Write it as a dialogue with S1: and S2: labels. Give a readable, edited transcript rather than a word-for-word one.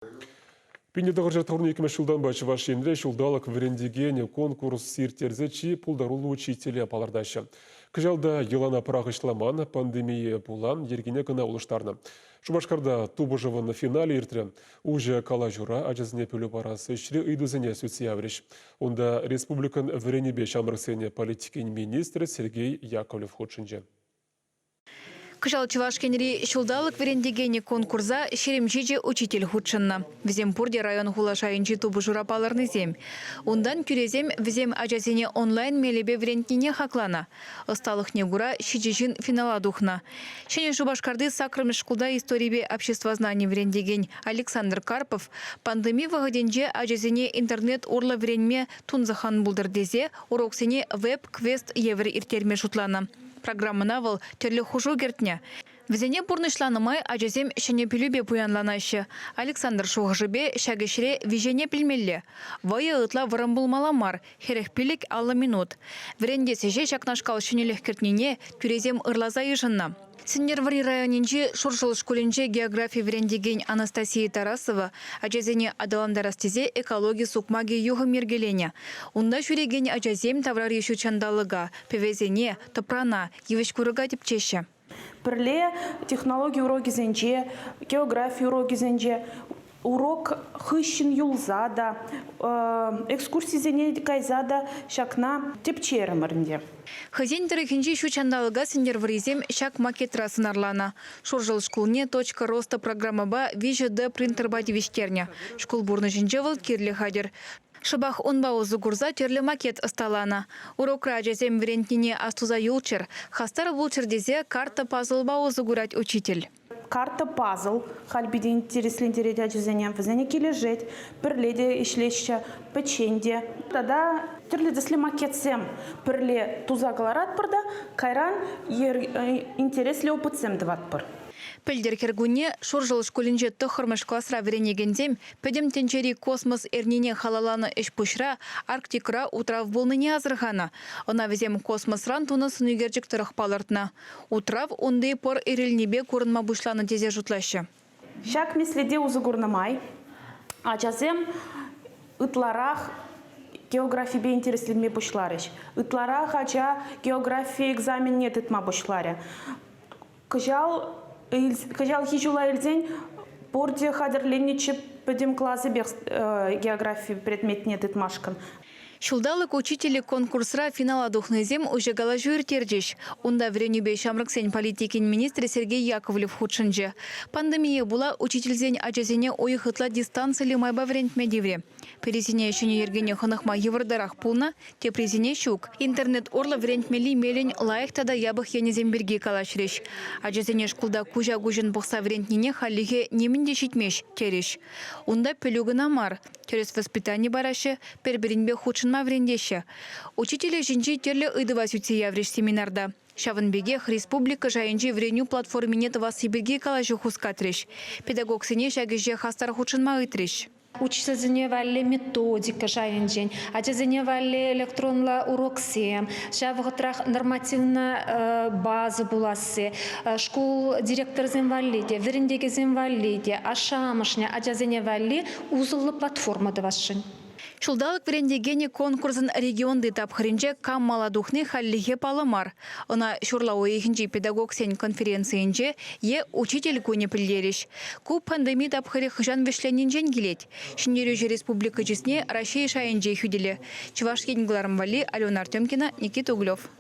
S1: 1992 ҫултанпа Чӑваш Енре ҫулталӑк вӗрентекен конкурс ирттерсе чи пултаруллӑ учителе палӑртаҫҫӗ. Кӑҫал та йӑлана пӑрахӑҫламан, пандемие пула йӗркене кӑна улӑштарнӑ. Шупашкарта тупӑшӑвӑн финалӗ иртрӗ. Уҫӑ калаҫура ачасене пӗлӳ парас ӗҫри ыйтусене сӳтсе яврӗҫ. Унта республикӑн вӗренӳпе ҫамрӑксен политикин министрӗ Сергей Яковлев хутшӑнчӗ.
S2: Кӑҫал Чӑваш Енри ҫулталӑк вӗрентекенӗ конкурса 27 учитель хутшӑннӑ. Вӗсем пурте район-хула шайӗнчи тупӑшура палӑрнисем. Унтан тӳресем вӗсем ачасене онлайн мелӗпе вӗрентнине хакланӑ. Ӑсталӑхне кура ҫичӗ ҫын финала тухнӑ. Ҫӗнӗ Шупашкарти саккӑрмӗш шкулта историпе обществознани вӗрентекен Александр Карпов пандеми вӑхӑтӗнче ачасене интернет урлӑ вӗренме тунсӑх ан пултӑр тесе уроксене веб-квест евӗр ирттерме шутланӑ. Программӑна вӑл тӗрлӗ хушу кӗртнӗ. Вӗсене пурнӑҫланӑ май ачасем ҫӗнӗ пӗлӳпе пуянланаҫҫӗ. Александр шухӑшӗпе, ҫак ӗҫре виҫене пӗлмелле. Вӑйӑ ытла вӑрӑм пулмалла мар, 45 50 минут. Вӗрентес ӗҫе ҫакнашкал ҫӗнӗлӗх кӗртнине тӳресем ырласа йышӑннӑ. Сӗнтӗрвӑрри районӗнчи Шуршӑл шкулӗнче географи вӗрентекен Анастасия Тарасова ачасене аталантарас тесе экологи сукмакӗ юхӑм йӗркеленӗ. Унта ҫӳрекен ачасем таврари ҫут ҫанталӑка, пӗвесене, тӑпрана, йывӑҫ-курӑка тӗпчеҫҫӗ.
S3: Пӗрле технологи урокӗсенче, географи урокӗсенче урок хыҫҫӑн юлса та, экскурсисене кайса та ҫакна тӗпчерӗмӗр ӗнтӗ.
S2: Хӑйсен тӑрӑхӗнчи ҫут ҫанталӑка Сӗнтӗрвӑррисем ҫак макетра сӑнарланӑ. Шуршӑл шкулне «Точка роста» программӑпа 3D принтерпа тивӗҫтернӗ. Шкул пурнӑҫӗнче вӑл кирлӗ хатӗр. Шӑпах унпа усӑ курса тӗрлӗ макет ӑсталанӑ. Урокра ачасем вӗрентнине астуса юлччӑр, хастар пулччӑр тесе карта-пазлпа усӑ курать учитель.
S3: Карта пазл халь питӗ интереслентерет ачасене. Вӗсене килӗшет. Пӗрле те ӗҫлеҫҫӗ, пӗччен те. Тата тӗрлӗ тӗслӗ макетсем пӗрле туса кӑларатпӑр та кайран интереслӗ опытсем тӑватпӑр.
S2: Пӗлтӗр кӗркунне Шуршӑл шкулӗнче тӑххӑрмӗш класра вӗренекенсем Пӗтӗм тӗнчери космос эрнине халалланӑ ӗҫ-пуҫра Арктикӑра утрав пулнине асӑрханӑ. Ӑна вӗсем космосран тунӑ сӑнӳкерчӗк тӑрӑх палӑртнӑ. Утрав унти пӑр ирӗлнипе курӑнма пуҫланӑ тесе шутлаҫҫӗ.
S3: Ҫак меслете усӑ курнӑ май ачасем ытларах географипе интересленме пуҫларӗҫ. Ытларах ача географи экзаменне тытма пуҫларӗ. Кӑҫал кӑҫалхи ҫула илсен пурте хатӗрленнӗччӗ пӗтӗм класӗпех географи предметне тытмашкӑн.
S2: Ҫулталӑк учителӗ конкурсра финала тухнисем уҫӑ калаҫу ирттерчӗҫ. Унта вӗренӳпе ҫамрӑксен политикин министрӗ Сергей Яковлев хутшӑнчӗ. Пандемие пула учительсен ачасене уйӑх ытла дистанциллӗ майпа вӗрентме тиврӗ. Пӗрисене ҫӗнӗ йӗркене хӑнӑхма йывӑртарах пулнӑ, теприсене ҫук. Интернет урлӑ вӗрентмелли мелӗн лайӑх тата япӑх енӗсем пирки калаҫрӗҫ. Ачасене шкулта куҫа-куҫӑн пӑхса вӗрентнине хальлӗхе нимӗн те ҫитмест, терӗҫ. Унта пӗлӳ кӑна мар, тӗрӗс воспитани параҫҫӗ, пӗр-пӗринпе хутшӑнма вӗрентеҫҫӗ. Учитель ӗҫӗнчи тӗрлӗ ыйтӑва сӳтсе яврӗҫ семинарта. Ҫавӑн пекех республика шайӗнчи вӗренӳ платформине тӑвасси пирки калаҫу хускатрӗҫ. Педагогсене ҫак ӗҫе хастар хутшӑнма ыйтрӗҫ.
S4: Учительсене валли методика шайӗнчен, ачасене валли электронлӑ уроксем, ҫав вӑхӑтрах нормативная база пуласси, шкул директорӗсем валли те, вӗрентекенсем валли те, ашшӗ-амӑшне, ачасене валли усӑллӑ платформа тӑвасшӑн.
S2: Ҫулталӑк вӗрентекенӗ конкурсӑн регионти тапхӑрӗнче кам мала тухни хальлӗхе паллӑ мар. Ӑна ҫурла уйӑхӗнчи педагогсен конференцийӗнче е Учитель кунӗ пӗлтерӗҫ. Ку пандеми тапхӑрӗ хӑҫан вӗҫленнинчен килет. Ҫӗнтерӳҫӗ республика чысне Раҫҫей шайӗнче хӳтӗлӗ. Чӑваш Ен кӑларӑм валли Алена Артемкина, Никита Углев.